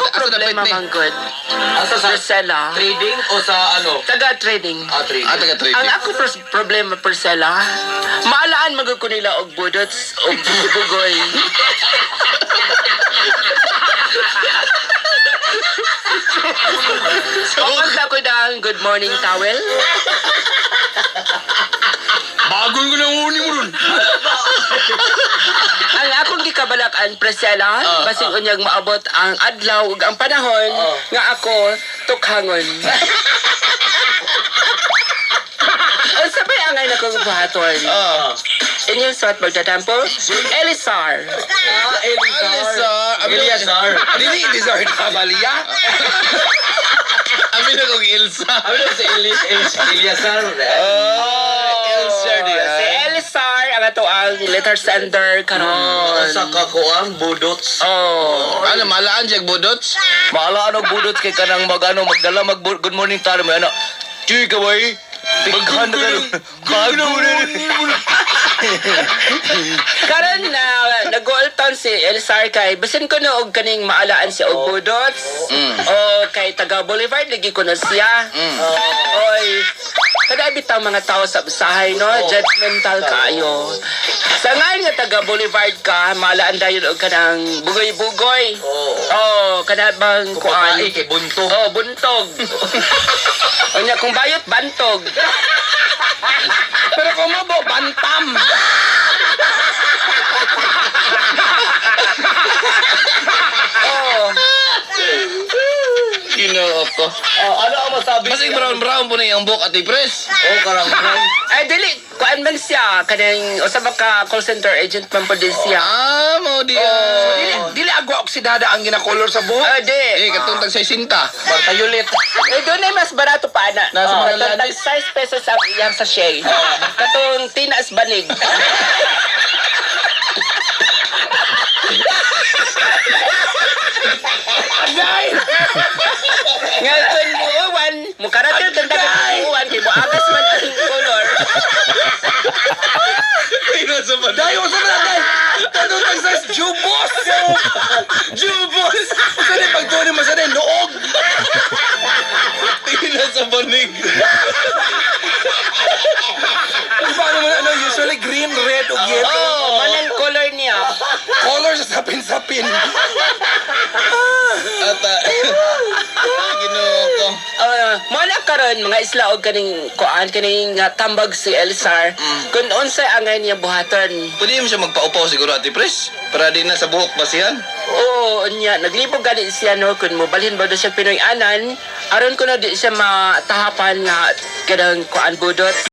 Asa dapat problema ni? man good. Asa sa Priscilla. trading o sa ano? Taga trading. Ah, trading. Ah, taga trading. Ang ako problema, Priscilla, maalaan magud ko nila og budots og bugoy. Papunta ko ng good morning towel. Bago ko nang uni mo dun. Ang akong gikabalak-an, Priscilla, basig unyag maabot ang adlaw ug ang panahon nga ako tukhangon. Ang sabay angay na kong buhaton. Inyong suot magtatampo, Elisar. Ah, Elizar. Elizar. Eliazar. Dili Elizar Navalia. Abi na kong Elsa. Ano si Eliazar? Oh, Elsa di Si ay. Elisar ang ato ang letter sender karon. Sa kakuang budots. Oh. Ano, malaan siya budots? Maala ano budots kay kanang mag ano magdala mag good morning tayo may ano. Chuy ka boy. Tighan na karon. Bago na. Karon na nag-ulton si Elisar kay bisan ko na og kaning maalaan si og budots. O kay taga Boulevard lagi ko na siya. Oy. Kada bitaw mga tao sa usahay no, judgmental kaayo. Sa ngan nga taga Boulevard ka, maalaan dayon og kanang bugoy-bugoy. Oh, kana bang kuan? Kuan kay bunto. Oh, buntog. Unya kung bayot bantog. Pero kung mo bantam. Oh. Ginoo ko. Oh, ano ang masabi? Basig brown-brown po na iyong buhok at pres. Oh, karang brown. Ay dili kuan man siya kanang usa ba ka call center agent man po din siya. Ah, mo di. Dili dili agwa oksidada ang ginakolor sa buhok. Oh, di. Eh, katong tag 60. Bartayulit. Eh, doon ay mas barato pa na. Nasa Oh, mga katong tag 6 pesos ang iyang sachet. Katong tinas banig. Agay! Nga kung buuan, mukaratil kang taga buuan, kay muagas man ang color. Ay, nasa ba? Dayo sa mga day. Tanong tag size jubos. Jubos. Usa ni pagtuon mo sa ni noog. Tingin sa banig. Diba ano man ano usually green, red ug yellow. Oh, manang color niya. Color sa sapin-sapin. At, ginoo ko. Mo na karon mga isla og kaning kuan kaning nga tambag si Elsar. Kung unsay angay niya buhaton. Pwede mo siya magpaupaw siguro, Ate Pres. Para di na sa buhok basihan. Oo, unya naglibog gani siya no kun mobalhin ba daw siya Pinoy anan aron kuno di siya matahapan nga kanang kuan budot.